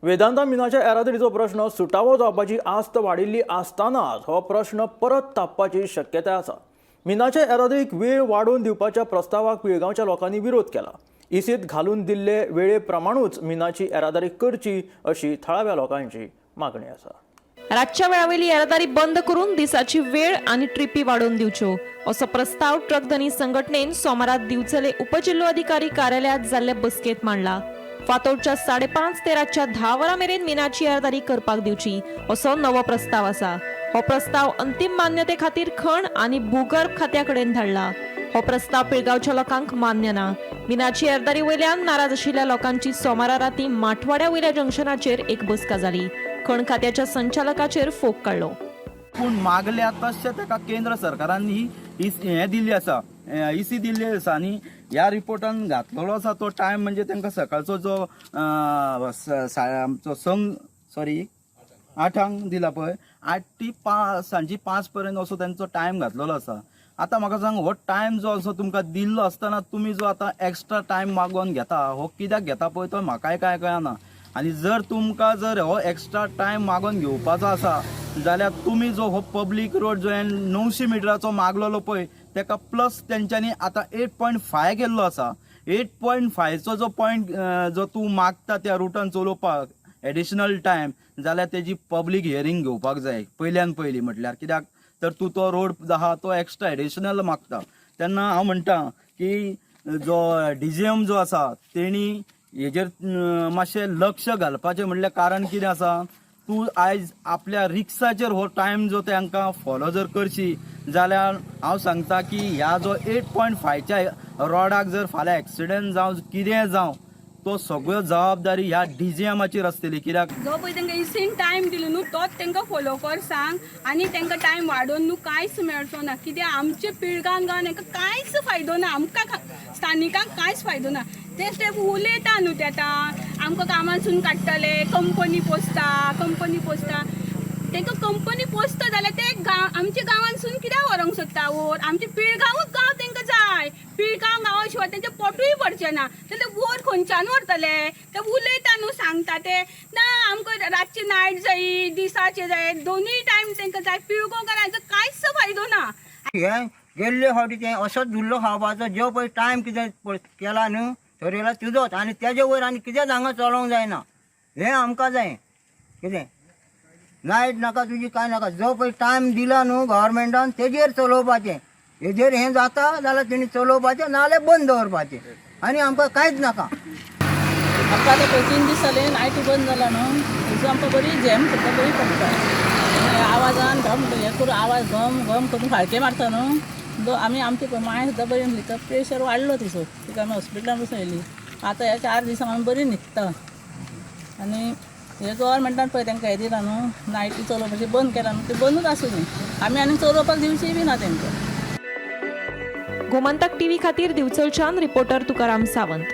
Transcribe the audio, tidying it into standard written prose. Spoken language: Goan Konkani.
वेदांता मिनाच्या येरादारीचो प्रश्न सुटावो जावपाची आस्त वाडिल्ली आसतनाच हो प्रश्न परत तापपाची शक्यताय आसा. मिनाच्या येरादारीक वेळ वाडोवन दिवपाच्या प्रस्तावाक पिळगांवच्या लोकांनी विरोध केला. इसीत घालून दिल्ले वेळे प्रमाणूच मिनाची येरादारी करची अशी थळाव्या लोकांची मागणी आसा. रातच्या वेळावयली येरादारी बंद करून दिसाची वेळ आनी ट्रिपी वाडोवन दिवच्यो असो प्रस्ताव ट्रक धनी संघटनेन सोमारा दिवचले उपजिल्होधिकारी कार्यालयात जाल्ले बसकेंत मांडला. फातोडच्या 5:30 ते रातच्या 10 वरां मेरेन मिनाची येरादारी करपाक दिवची असो नवो प्रस्ताव आसा. हो प्रस्ताव अंतीम मान्यते खातीर खण आनी भूगर्भ खात्या कडेन धाडला. हो प्रस्ताव पिळगांवच्या लोकांक मान्य ना. मिनाची येरादारी वयल्यान नाराज आशिल्ल्या लोकांची सोमारा राती माठवाड्या वयल्या जंक्शनाचेर एक बसका जाली. खण खात्याच्या संचालकाचेर फोग काडलो. पूण मागल्या तशें ताका केंद्र सरकारान ही हें दिल्ली आसा, इसी दिल्ली आसा आनी ह्या रिपोर्टान घातलेलो आसा तो टायम म्हणजे तांकां सकाळचो जो आमचो संग सॉरी 8 दिला पळय, 8 ती 5 सांजी 5 पर्यंत असो तांचो टायम घातलेलो आसा. आतां म्हाका सांग, हो टायम जो असो तुमकां दिल्लो आसतना तुमी जो आतां एक्स्ट्रा टायम मागोवन घेता हो कित्याक घेता पळय तो म्हाकाय कांय कळना. आनी जर तुमकां जर हो एक्स्ट्रा टायम मागोवन घेवपाचो आसा जाल्यार तुमी जो हो पब्लीक रोड जो 900 मिटराचो मागलेलो पळय तेका प्लस तेंच्यांनी आतां 8.5 केल्लो आसा. 8.5चो जो पॉयंट जो तूं मागता त्या रुटान चलोवपाक एडिशनल टायम जाल्यार तेजी पब्लीक हियरींग घेवपाक जाय पयल्यान पयलीं म्हटल्यार, कित्याक तर तूं तो रोड आहा तो एक्स्ट्रा एडिशनल मागता. तेन्ना हांव म्हणटा की जो डीजीएम जो आसा तेणी हेजेर मातशें लक्ष घालपाचें. म्हणल्यार कारण कितें आसा, तूं आयज आपल्या रिक्साचेर हो टायम जो तांकां फॉलो जर करशी जाल्यार हांव सांगता की ह्या जो 8.5च्या रोडाक जर फाल्यां एक्सिडंट जावं कितें जावं तो सगळ्यो जबाबदारी ह्या डीजीएमाचेर आसतली. कित्याक जो पळय तांकां इसीन टायम दिलो न्हू तोच तांकां फॉलो कर सांग आनी तांकां टायम वाडोवन न्हू कांयच मेळचो ना. कित्याक आमच्या पिळगांव गांवान हांकां कांयच फायदो ना, आमकां स्थानिकांक कांयच फायदो ना. ते स्टेप उलयता न्हू ते आतां आमकां कामांसून काडटले, कंपनी पोसता, कंपनी पोसता. तांकां कंपनी पोसता जाल्यार ते गांव आमच्या गांवांसून कित्याक व्हरोंक सोदता वयर? आमचे पिळगांवूच गांव तांकां जाय. पिळगांव गांवा शिवाय तेंचें पोटूय भरचें ना. जाल्यार वयर खंयच्यान व्हरतले? ते उलयता न्हू, सांगता ते ना आमकां रातचे नायट जायी दिसाचे जाय, दोनूय टायम तांकां जाय. पिळगांवकारांचो कांयच फायदो ना. हे गेल्ले फावटी ते असोच धुल्लो खावपाचो जो पळय टायम कितें केला न्हू थरयला तुजोच आनी तेजे वयर आनी कितेंच हांगा चलोवंक जायना. हें आमकां जाय. कितें नायट नाका तुजी कांय नाका, जो पळय टायम दिला न्हू गव्हर्मेंटान तेजेर चलोवपाचें. हेजेर हें जाता जाल्यार तेणी चलोवपाचें, नाजाल्यार बंद दवरपाचें आनी आमकां कांयच नाका. आमकां आतां पळय 3 दीस जाले नायटी बंद जाला न्हू, थंयसर आमकां बरी झेम सुद्दां बरी पडटा. आवाजान घम हें करून आवाज घम घम करून फाळके मारता न्हू. आमी आमची पळय मांय सुद्दां बरी न्ही, तर प्रेशर वाडलो तिचो, तिका आमी हॉस्पिटलान बसून येयली. आतां ह्या 4 दिसांक आमी बरी न्हिदता. आनी हे गव्हर्मेंटान पळय तांकां हें दिलां न्हू, नायटी चलोवपाचें बंद केलां न्हू, तें बंदूच आसूं न्ही, आमी आनी चलोवपाक दिवची बी ना तांकां. गोमंतक टीव्ही खातीर दिवचलच्यान रिपोर्टर तुकाराम सावंत.